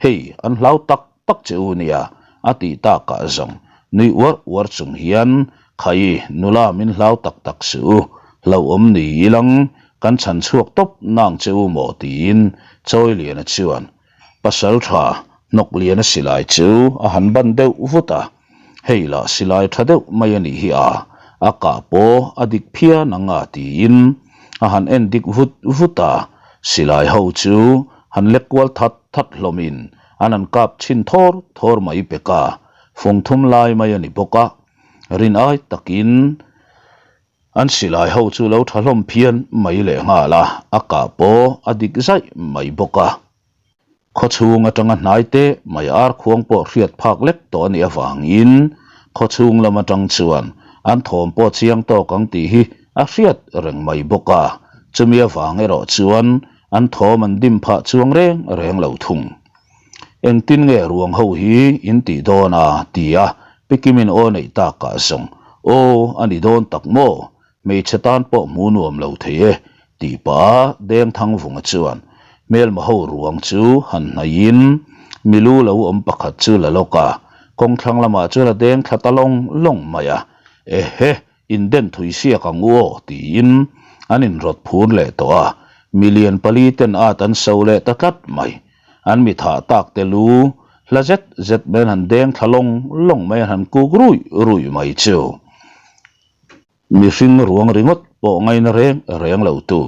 hei an hlau tak tak che u nia, a tih takah zawng nui uar uar chung hian Khai, nula min hlau tak tak suh u, hlauhawm ni ilang kan chhan chhuak tawp nang che u maw tiin Chawiliana chuan pasal tha Hnawkliana silai chu a han ban deuh vut a, hei lah silai tha deuh mai a nih hi a, a kah pawh a dik phian ang a tiin a han en dik vut vut a, silai ho chu han lek kual that that hlawmin an han kap chhin thawr thawr mai pek a, fung thum lai mai a ni bawk a. Rin ai takin an silai ho chu lo tha hlawm phian mai leh nghal a, a kah pawh a dik zaih mai bawk a. Khawchhung atanga hnai te mai ar khuang pawh hriat phak lek tawh a nih avangin khawchhung lam atang chuan an thawm pawh chiang tawk ang tih hi a hriat reng mai bawk a, chumi avang erawh chuan an thawm an dim phah chuang reng reng lo thung. Engtin nge ruang ho hi in tih dawn a? ti a Pikimin aw neih takah zawng, Aw, a ni dawn tak maw? Hmeichhe tan pawh hmu nuam lo thei e, tih pah a Dengthangvunga chuan hmelma ho ruang chu han hnaihin milu lo awm pakhat chu la lawk a, kawngthlang lamah chuan a deng thla ta lawng lawng mai a, Ehe! Inden thui siak ang u aw tiin an inrawt phur leh tawh a, milian pali ten at an so leh ta tlat mai. An mi thah tak te lu hla zet zet mai an han deng thla lawng lawng mai an han kuk ruih ruih mai chu. Mihring ruang ringawt pawh ngaina reng reng lo tu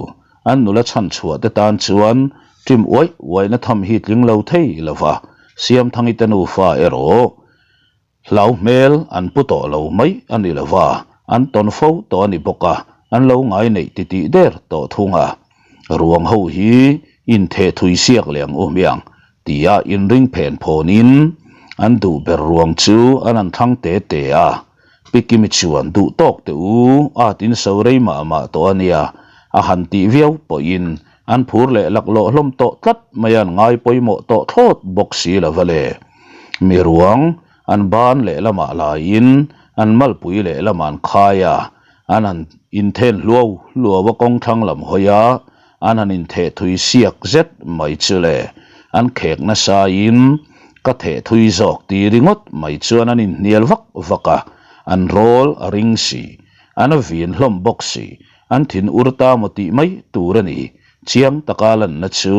an nula chhan chhuah te tan chuan ṭim uaih uaihna tham hi tling lo thei lo va, Siamthangi te nufa erawh Hlau hmel an pu tawh lo mai a ni lo va, an tawn fo tawh a ni bawk a, an lo ngai neih titih der tawh thung a. Ruang ho hi intheh thui siak leh ang u hmiang tia inring phen phawnin an duh ber ruang chu an han thlang te te a. Pi Kimi chuan duh tawk teh u, at in so rei mah mah tawh a nia, a han tih viau pawhin an phur leh laklawh hlawm tawh tlat mai a an ngai pawimawh tawh thlawt bawk si lo va le. Mi ruang an ban lehlamah laiin an malpui lehlamah an khai a, an han inthen hluau hluau a kawng thlang lam hawi a, an han intheh thui siak zet mai chu le, an khek nasain ka theh thui zawk ti ringawt mai chuan an inhnial vak vak a, an rawl a ring si, an a vin hlawm bawk si, an thin ur ta maw tih mai tur a ni, chiang taka lanna chu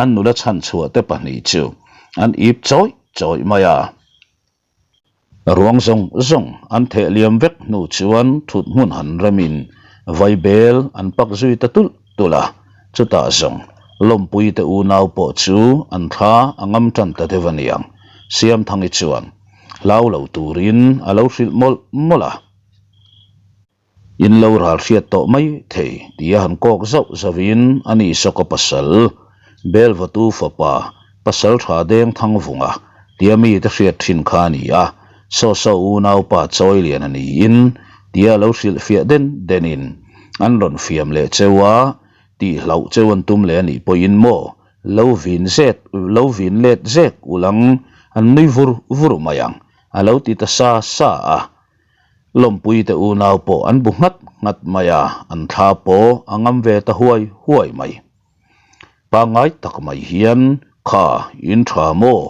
an nula chhan chhuah te pahnih chu an ip chawih chawih mai a. Ruang zawng zawng an theh liam vek hnu chuan thut hmun han remin vaibel an pak zui ta tulh tulh a, chutah zawng lawmpui te unau pawh chu an thla a ngam tan ta deuh a niang, Siamthangi chuan hlau lo turin a lo hrilh mawlh mawlh a. In lo ral hriat tawh mai thei tia han kawk zauh zauhin a ni Sawka pasal, Belvatu fapa, pasal tha deng Thangvunga tia mite hriat thin kha a ni a, saw saw unaupa Chawiliana niin tia lo hrilhfiah den denin an rawn fiam leh cheu a. Tih hlauh cheu an tum leh a nih pawhin maw lo vin zet lo vin let zek ulang an nui vur vur mai ang a lo ti ta sa sa a. Lawmpui te unau pawh an bu nghat nghat mai a, an thla pawh a ngam ve ta huai huai mai. Pangngai tak mai hian kha in tha maw?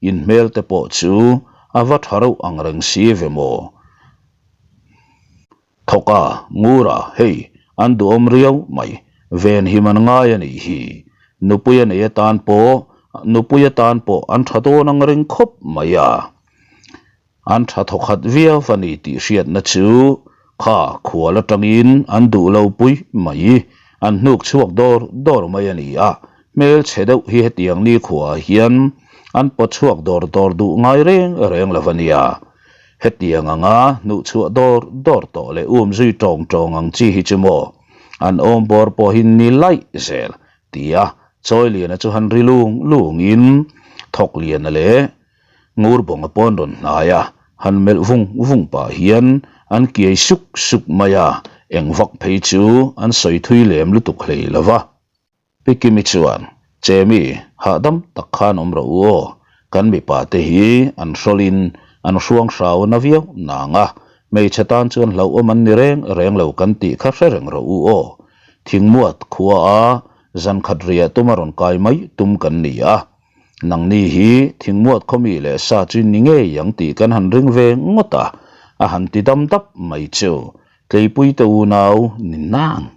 In hmel te pawh chu a va tha reuh ang reng si ve maw? Thawk a, Ngura, hei, an duhawm riau mai, venhim an ngai a nih hi. Nupui a nei atan pawh, nupui atan pawh an tha dawn ang reng khawp mai a. An tha thawkhat viau a ni tih hriatna chu kha khual atangin an duh lo pui mai, an hnuk chhuak dawr dawr mai a ni a, hmelchhe deuh hi hetiang nikhuaah hian an pawt chhuak dawr dawr duh ngai reng reng lo a nia. Hetiang anga hnuh chhuah dawr dawr tawh leh um zui tawng tawng ang chi hi chu maw an awm bawr pawhin ni laih zel tia Chawiliana chu han ri lung lungin Thawkliana leh Ngurbawnga pawn rawn hnai a, han melh vung vung pah hian an kiai suk suk mai a, eng vak phei chu an sawi thui lem lutuk hlei lo va. Pi Kimi chuan, Chemi, hahdam tak khan awm rawh u aw, kan mipa te hi an hrawlin an hruang hrau na viau nang a, hmeichhe tan chuan hlauhawm an ni reng reng lo kan tih kha hre reng rawh u aw. Thingmuat khua a zankhat riah tuma rawn kai mai tum kan ni a, Nangni hi thingmuat khawmi leh sa chu ni ngei ang tih kan han ring ve ngawt a, a han ti dam dap mai chu. Tleipuite unau ni nang.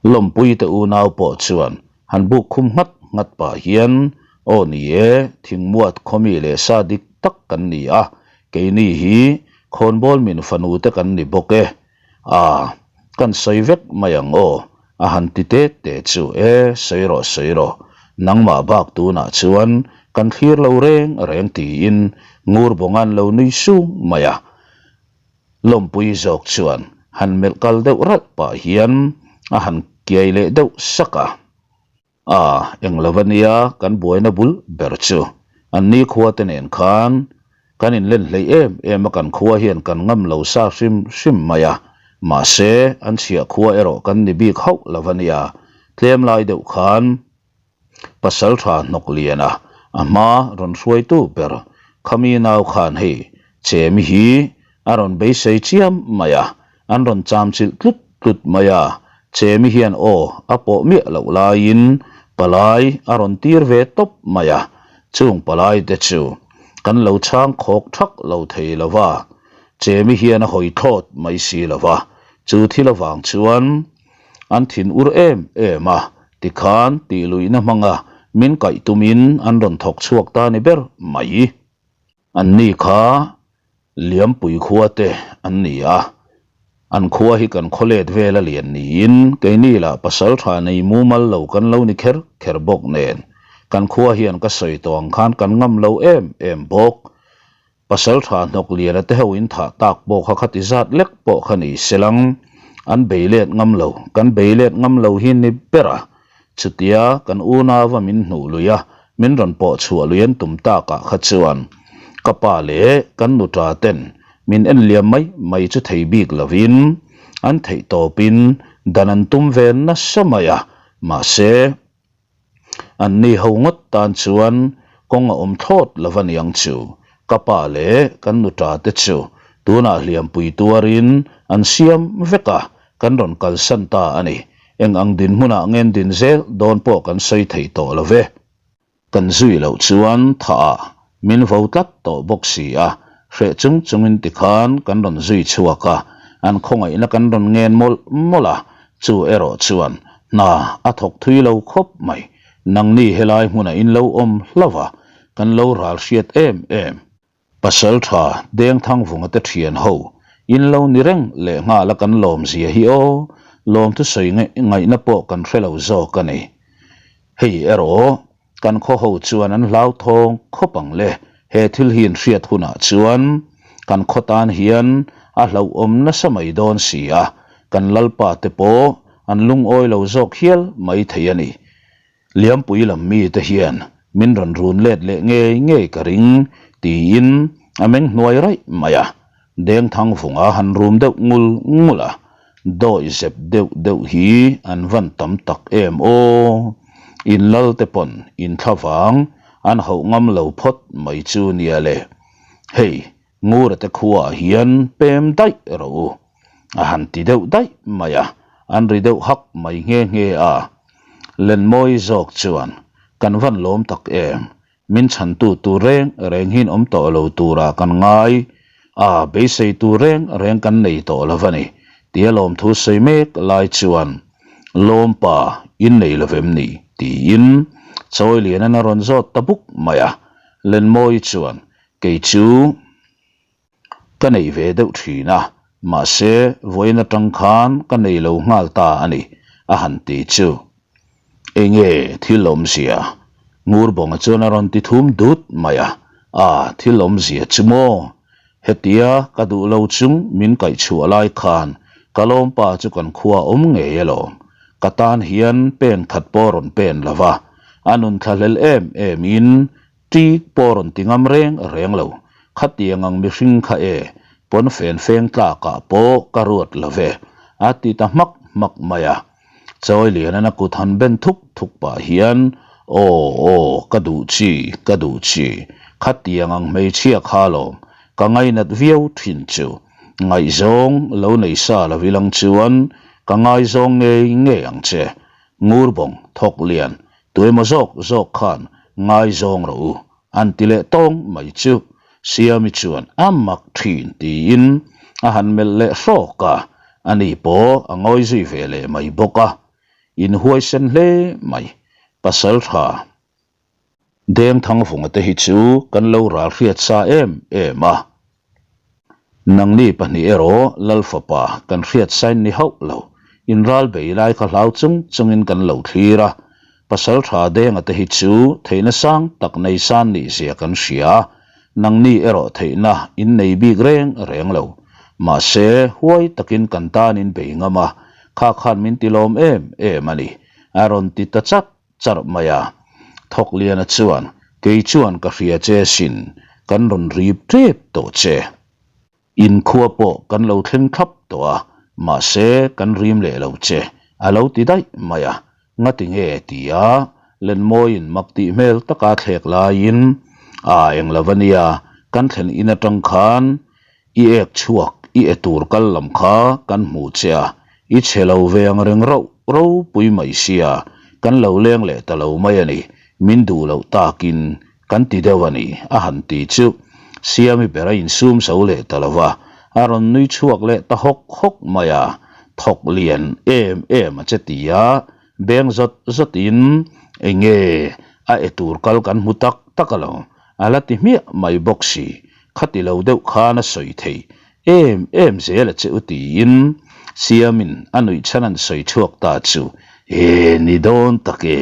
Lawmpuite unau pawh chuan han buk khum nghat nghat pah hian, Aw ni e, thingmuat khawmi leh sa dik tak kan ni a, keini hi khawnbawl min fanu te kan ni bawk e. A, kan sawi vek mai ang aw, a han ti te te chu e, sawi rawh sawi rawh, nangmah bak tunah chuan kan thlir lo reng reng tiin Ngurbawnga'n lo nui sung mai a. Lawmpui zawk chuan han melh kal deuh ralh pah hian a han kiai leh deuh sak a. A, eng lo ania kan buaina bul ber chu. An ni khua te nen khan kan inlen hleih em em a kan khua hian kan ngam lo sa hrim hrim mai a, mahse an chhiah khua erawh kan ni bik hauh lo ania. Tlem lai deuh khan pasal tha hnawk lian a, a hma rawn hruaitu ber khami nau khan hei chemi hi a rawn beisei chiam mai a, An rawn cham chilh tlut tlut mai a, Chemi hian aw a pawh miah loh laiin palai a rawn tir ve tawp mai a, chung palai te chu kan lo chhang khawk thak lo thei lo va, Chemi hian a hawi thlawt mai si lo va, chu thil avang chuan an thin ur em em a, tikhan tih luihna hmanga min kaih tumin an rawn thawk chhuak ta ni ber mai. Anni kha Liampui khua te an ni a, an khua hi kan khaw let vel a lian niin keini lah pasal tha nei mumal lo kan lo ni kher kher bawk nen kan khua hian ka sawi tawh ang khan kan ngam lo em em bawk. Pasal tha hnawk liana te ho in thah tak pawh kha khati zat lek pawh kha ni selang an bei let ngam lo, kan bei let ngam lo hi ni ber a, Chutia kan unauva min hnuh lui a, min rawn pawh chhuah lui an tum takah kha chuan ka pa leh kan nuṭa ten min en liam mai mai chu thei bik lovin an theih tawpin dan an tum ve nasa mai a, mahse anni ho ngawt tan chuan kawng a awm thlawt lo va niang chu ka pa leh kan nuṭa te chu tunah hliampui tuarin an siam vek a, kan rawn kalsan ta a ni. Eng ang dinhmunah ngen din zel dawn pawh kan sawi thei tawh lo ve. Kan zui loh chuan thaah min vo tlat tawh bawk si a, hreh chung chungin tikhan kan rawn zui chhuak a, an khawngaihna kan rawn ngen mawlh mawlh a, chu erawh chuan hna a thawk thui lo khawp mai. Nangni helai hmunah in lo awm hlauh a, kan lo ral hriat em em. Pasal tha Dengthangvunga te thian ho in lo ni reng leh nghal a kan lawm zia hi aw, lawm thusawi ngaihna pawh kan hre lo zawk a ni. Hei erawh kan khaw ho chuan an hlauthawng khawp ang le, he thil hi in hriat hunah chuan kan khaw tan hian a hlauhawm nasa mai dawn si a, kan lalpa te pawh an lungawi lo zawk hial mai thei a ni. Liampui lam mite hian min rawn run let leh ngei ngei ka ring tiin a meng hnuai raih mai a, Dengthang vunga han rum deuh ngul ngul a. Dawi zep deuh deuh hi an van tam tak em aw. In lal te pawn in thlavang an hauh ngam lo phawt mai chu nia le. Hei, Ngura te khuaah hian pem daih rawh u. A han ti deuh daih mai a, an ri deuh hak mai nghe nghe a. Lenmawi zawk chuan, Kan van lawm tak em, Min chhantu tur reng reng hian awm tawh lo turah kan ngai a, beisei tur reng reng kan nei tawh lo va ni, tia lawmthu sawi mek lai chuan Lawmpa in nei lo vem ni? tiin Chawilianan a rawn zawt ta buk mai a, Lenmawi chuan kei chu ka nei ve deuh thin a, mahse vawiin atang khan ka nei lo nghal ta a ni, a han ti chu. Enge thil awmzia? Ngurbawnga chuan a rawn ti thum dut mai a, A, thil awmzia chu maw? Hetia ka duh lo chung min kaihchhuah lai khan ka lawmpa chu kan khua awm ngei alawm. Ka tan hian pen khat pawh rawn pen lo va, a nun thlahlel em em in Ṭi pawh rawn ti ngam reng reng lo. Khatiang ang mihring kha e, pawn fen feng tlakah pawh ka ruat lo ve, a ti ta hmak hmak mai a. Chawi Lianan a kut han ben thuk thuk pah hian, Aw, aw, ka duh chi, ka duh chi, khatiang ang hmeichhia kha lawm, ka ngainat viau thin chu. Ngaihzawng lo nei sa lo ilang chuan ka ngaizawng ngei ngei ang che. Ngurbawng, thawk lian, Tuemaw zawk zawk khan ngaizawng rawh u, an ti leh tawng mai chu. Siami chuan a mak thin tiin a han melh leh hrawk a, ani pawh a ngawi zui ve leh mai bawk a. In huaisen hle mai, pasal tha. Dengthangvunga te hi chu kan lo ral hriat sa em em a. Nangni pahnih erawh Lal fapa kan hriat sain ni hauh lo, in ral bei lai kha hlau chung chungin kan lo thlir a, pasal tha denga te hi chu theihna sang tak nei san nih zia kan hria, nangni erawh theihna in nei bik reng reng lo. Mahse, huai takin kan tan in bei ngam a, kha khan min ti lawm em em a ni, a rawn ti ta chat charh mai a. Thawkliana chuan, Kei chuan ka hria che sin, kan rawn rip tep tawh che. In khua pawh kan lo thleng thlap tawh a, mahse kan rim leh lo che, a lo ti daih mai a. Ngati nge? ti a, Lenmawiin mak tih hmel taka thlek laiin, A eng lo a nia, kan thlen in atang khan I ek chhuak, i e tur kal lam kha kan hmu che a, i chhe lo ve ang reng rauh ropui mai sia, kan lo leng leh ta lo mai a ni, min duh loh takin kan ti deuh a ni, a han ti chu. Siami ber a insum zo leh ta lo va, a rawn nui chhuak leh ta hawk hawk mai a, thawk lian em em a che ti a, beng zawt zawtin enge a e tur kal kan hmu tak tak a lo, a la ti hmiah mai bawk si. Khati lo deuh khan a sawi thei em em zel a che u tiin Siamin a nuih chhan an sawi chhuak ta chu e ni dawn tak e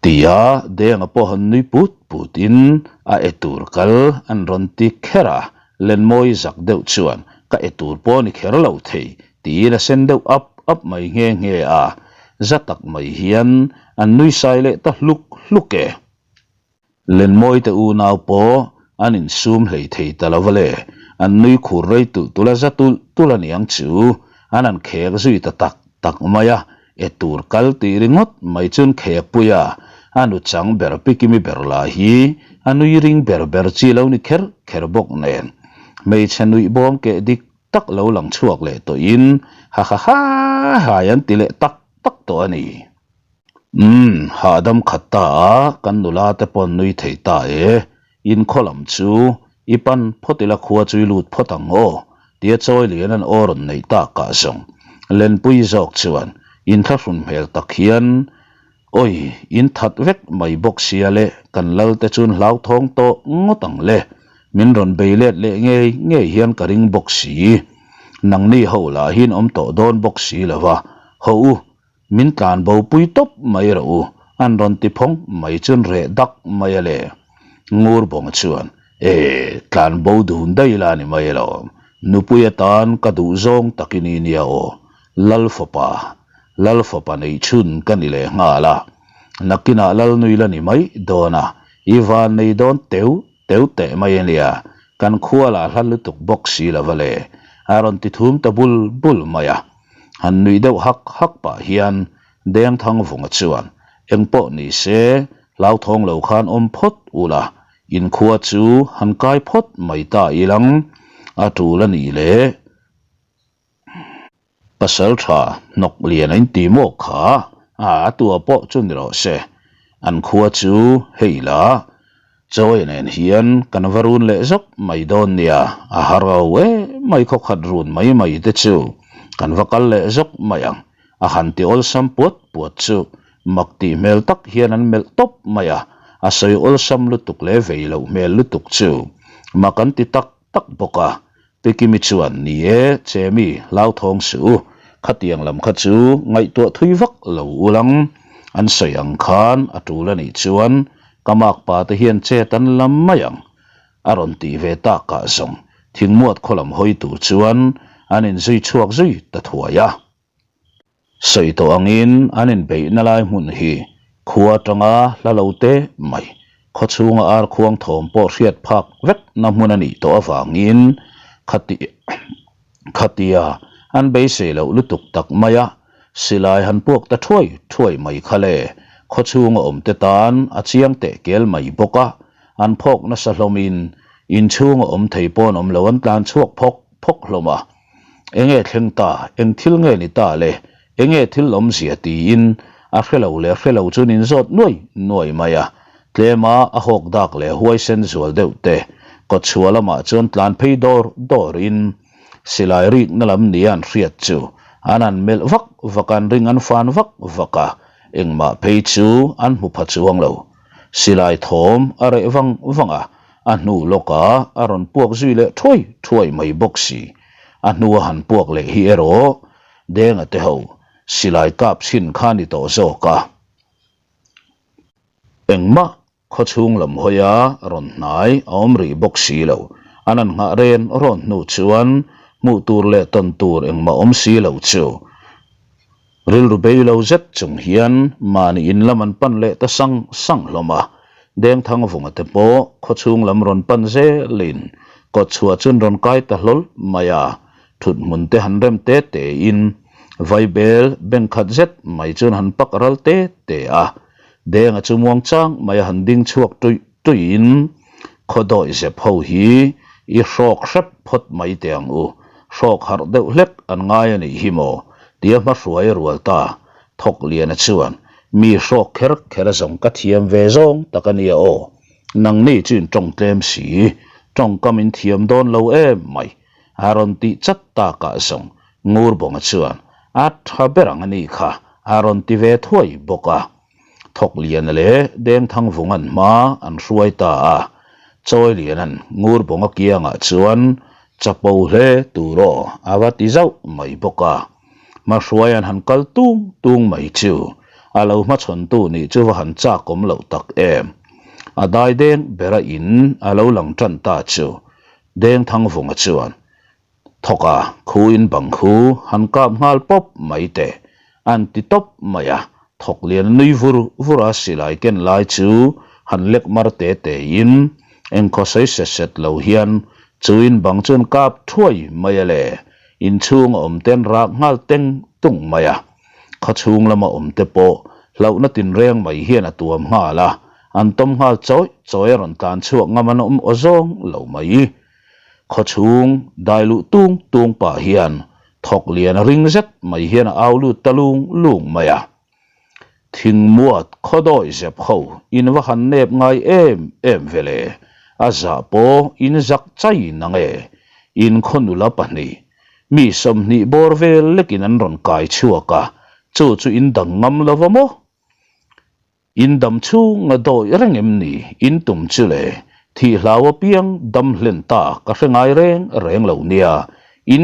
tia Denga pawh han nui put put in a e tur kal an rawn ti kher a, Lenmawi zak deuh chuan ka e tur pawh ni kher lo thei tiin a sen deuh ap ap mai nghe nghe a, za tak mai hian an nui sai leh ta hluk hluk e. Lenmawite unau pawh an insum hlei thei ta lo va le, an nui khur rei tulh tulh a za tulh tulh a niang chu, an han khek zui ta tak tak mai a, e tur kal tih ringawt mai chuan khek pui a, a nu chang ber Pikimi ber lah hi a nui ring ber ber chi lo ni kher kher bawk nen, hmeichhe nuih bawm keh dik tak lo lang chhuak leh tawhin ha ha ha hai an ti leh tak tak tawh a ni. Umm, hahdam khat ta a, kan nula te pawh an nui thei ta e. In khaw lam chu i pan phawt ila khua chu i lut phawt ang aw, tia chawi lian an aw rawn neih tak ah zawng. Lenpui zawk chuan inthlahrun hmel tak hian, Awi, in that vek mai bawk sia le, kan lal te chuan hlauthawng tawh ngawt ang le. Min rawn bei let leh ngei ngei hian ka ring bawk si. Nangni ho lah hian awm tawh dawn bawk si lo va, haw u, Min tlan bo pui tawp mai rawh u, an rawn ti phawng mai chuan reh dak mai a le. Ngurbawnga chuan, E, tlan bo dun daih la ni mai alawm, nupui atan ka duh zawng takin i nia aw, Lal fapa, Lal fapa neih chhun ka ni leh nghal a, nakinah Lal nui la ni mai dawn a, i van nei dawn teu teu teh mai a nia, kan khua lah hla lutuk bawk si lo va le. A rawn ti thum ta bul bul mai a. Han nuih deuh hak hak pah hian Dengthangvunga chuan, Engpawh ni se, hlauthawng lo khan awm phawt ula, inkhua chu han kai phawt mai ta ilang, a tul a nih le. Pasal tha hnawk lian a inti maw kha? A tua pawh chu ni rawh se. An khua chu hei la, Chawi nen hian kan va run leh zawk mai dawn nia, a har lo e mai khaw khat run mai mai te chu kan va kal leh zawk mai ang, a han ti awlsam puat puat chu mak tih hmel tak hian an melh tawp mai a, a sawi awlsam lutuk leh vei loh hmel lutuk chu mak an ti tak tak bawk a, Pikimi chuan, Ni e, Chemi, hlauthawng suh u, khatiang lam kha chu ngaihtuah thui vak lo ulang, an sawi ang khan a tul a nih chuan ka makpa te hian chet an lam mai ang, a rawn tih ve takah zawng thingmuat khaw lam hawi tur chuan an inzui chhuak zui ta thuai a. Sawi tawh angin an inbeihna lai hmun hi khua atanga hla lo te mai, khaw chhunga ar khuang thawm pawh hriat phak vekna hmun a nih tawh avangin khatia an beisei loh lutuk tak mai a, silai han puak ta thuai thuai mai kha le, khaw chhunga awmte tan a chiang teh kel mai bawk a, an phawk nasa hlawmin inchhunga awm thei pawn awm lo an tlan chhuak phawk phawk hlawm a. Enge thleng ta, eng thil nge ni ta le, enge thil awmzia tiin a hre lo leh hre lo chu nin zawt nuai nuai mai a. Tlema a hawk dak leh huaisen zual deuh te kawtchhuah lamah chuan tlan phei dawr dawrin silai rikna lam nia an hriat chu an han melh vak vak a, an ring an fan vak vak a, engmah phei chu an hmu pha chuang lo. Silai thawm a reh vang vang a, A hnu lawkah a rawn puak zui leh thuai thuai mai bawk si. A hnua han puak leh hi erawh Denga te ho silai kap chhin kha ni tawh zawk a. Engmah khawchhung lam hawia rawn hnai a awm rih bawk si lo. An han nghah ren rawn hnu chuan hmuh tur leh tawn tur engmah awm si lo chu Rilru bei lo zet chung hian mahni in lam an pan leh ta sang sang hlawm a, Dengthangvunga te pawh khawchhung lam rawn pan zelin kawtchhuah chuan rawn kai ta hlawl mai a, thut hmun te han rem te te in vaibel beng khat zet mai chuan han pak ral te te a, Denga chu muangchang mai a han ding chhuak tuih tuiin khaw dawih zep ho hi i hrawk hrep phawt mai teh ang u, hrawk harh deuh hlek an ngai a nih hi maw? tia hmahruai a rual ta. Thawkliana chuan, Mi hrawk kher kher a zawng ka thiam ve zawng tak a nia aw, nangni chu in tawng tlem si, tawngkam in thiam dawn lo em mai, a rawn tih chat takah zawng Ngurbawnga chuan, A tha ber ang a nih kha, a rawn ti ve thuai bawk a. Thawkliana leh Dengthangvunga'n hma an hruai ta a, Chawiliana'n Ngurbawnga kiangah chuan chapo hle tur aw a va ti zauh mai bawk a. Hmahruaia'n han kal tung tung mai chu a lo hmachhawntu nih chu va han chakawm loh tak em. A daideng bera in a lo lang tan ta chu Dengthangvunga chuan Thawk a, khu in bang khu han kap nghal pawp mai teh, an ti tawp mai a, thawk lian nui vur vur a silai ken lai chu han lek mar te te in, engkhaw sawi set set lo hian chu in bang chu an kap thuai mai a le, inchhung a awm te an rak nghal teng tung mai a, khawchhung lama awm te pawh hlauhna tinreng mai hian a tuam nghal a, an tawm nghal chawi chawi a rawn tlan chhuak ngam an awm aw zawng lo mai. Khawchhung dai luh tung tung pah hian thawk lian ring zet mai hian a au lut ta lung lung mai a. Thingmuat khawdawi zep ho in va han nep ngai em em ve le, a zah pawh in zak chai nang e, in khaw nula pahnih mi 20 bawr vel lekin an rawn kai chhuak a, chu chu in dang ngam lo va maw? In dam chhung a dawih reng em ni? In tum chu le, thih hlau apiang dam hlen ta ka hre ngai reng reng lo nia. In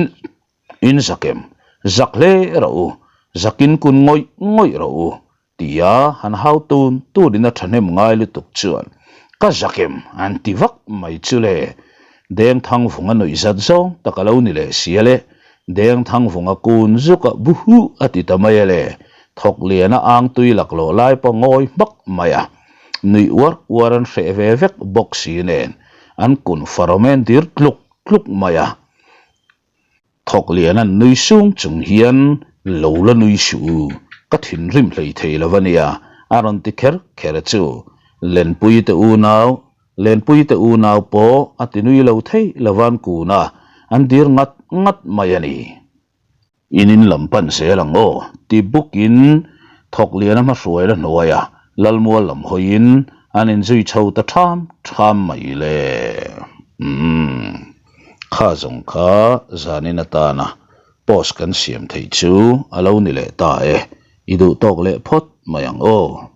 in zak em? Zak hle rawh u, zakin kun ngawih ngawih rawh u, tia han hau tun tunin a thahnem ngai lutuk chuan ka zak em an ti vak mai chu le. Dengthangvunga nuih zat zawng tak a lo ni leh sia le. Dengthangvunga kun zuk a bu huh a ti ta mai a le. Thawk lian a ang tui laklawh lai pawh ngawi hmak mai a. Nuih uar uar an hreh ve vek bawk si nen an kun farawm en dir tluk tluk mai a. Thawk lian an nui sung chung hian lo la nui suh u, ka thinrim hlei thei lo a nia, a rawn ti kher kher chu. Lenpui te unau, Lenpui te unau pawh a ti nui lo thei lo van kun a, an dir ngat ngat mai a ni. In in lam pan zel ang aw, ti bukin thawk lian a hmahruaila hnuaia Lalmual lam hawiin an inzui chho ta ṭham ṭham mai le. Umm. Kha zawng kha zanin atana post kan siam theih chu a lo ni leh ta e, i duh tawk leh phawt mai ang aw.